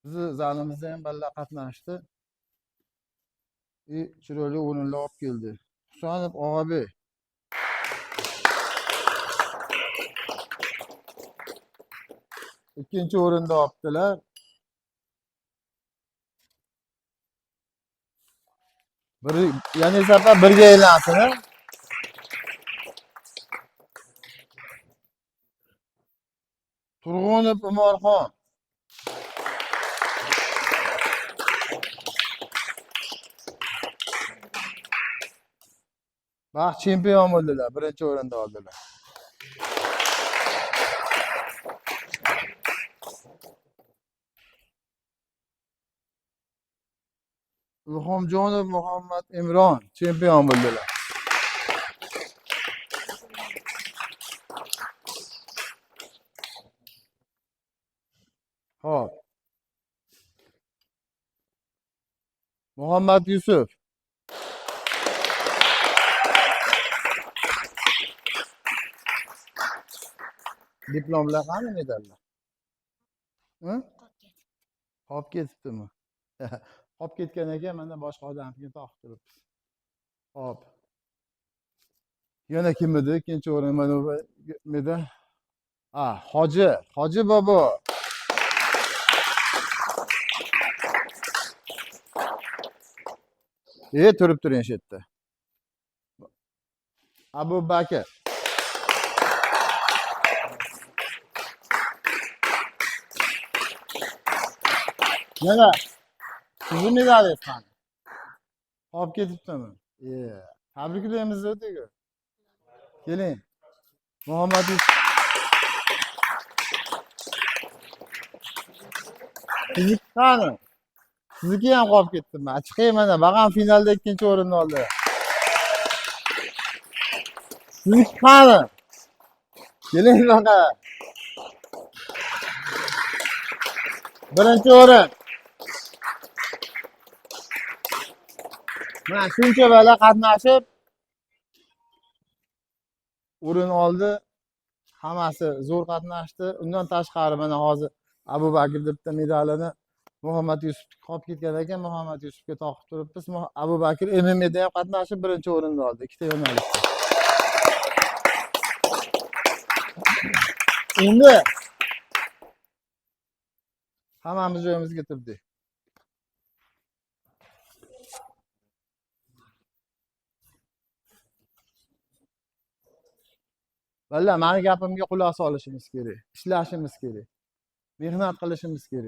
Bizni zalimizda ham bolalar qatnashdi. И chiroyli o'rinlar olib keldi. Husanov Og'abek. Ikkinchi o'rinda olibdilar. Bir yana safar birga aylansin. A? Turg'unov Umorxon. Baxt chempion bo'ldilar, birinchi o'rinda oldilar. Ilhomjonov Muhammad Imron chempion bo'ldilar. Xo'p. Muhammad Yusuf. Diplomlar qani, medallar? Hı? Qolib ketibdimi? Qolib ketgan ekan, mana boshqa odamnikini topib turibmiz. Hop. Yana kim edi? Ikkinchi o'rin mana bu medal. Ha, Hoji, Hoji bobo. Turib turing shu yerda. Abu Bakr. Yana sizni medalingiz qani? Qolib ketibdimi? Tabriklaymiz o'tiga. Keling. Muhammad Yusuf. Sizniki qani? Sizniki ham qolib ketdimi? Chiqing mana, bag'am finalda ikkinchi o'rinni oldi. Sizniki qani? Keling baqa. Birinchi o'rin. Mana shuncha bala qatnashib o'rin oldi. Hammasi zo'r qatnashdi. Undan tashqari mana hozir Abu Bakr bitta medalini Muhammad Yusuf qolib ketgan ekan, Muhammad Yusufga toqib turibmiz. Abu Bakr MMA'da ham qatnashib birinchi o'rinni oldi, ikkita yo'nalishda. Endi hammamiz joyimizga turdik. Valla mani gapimga quloq solishimiz kerak, ishlashimiz kerak, mehnat qilishimiz kerak.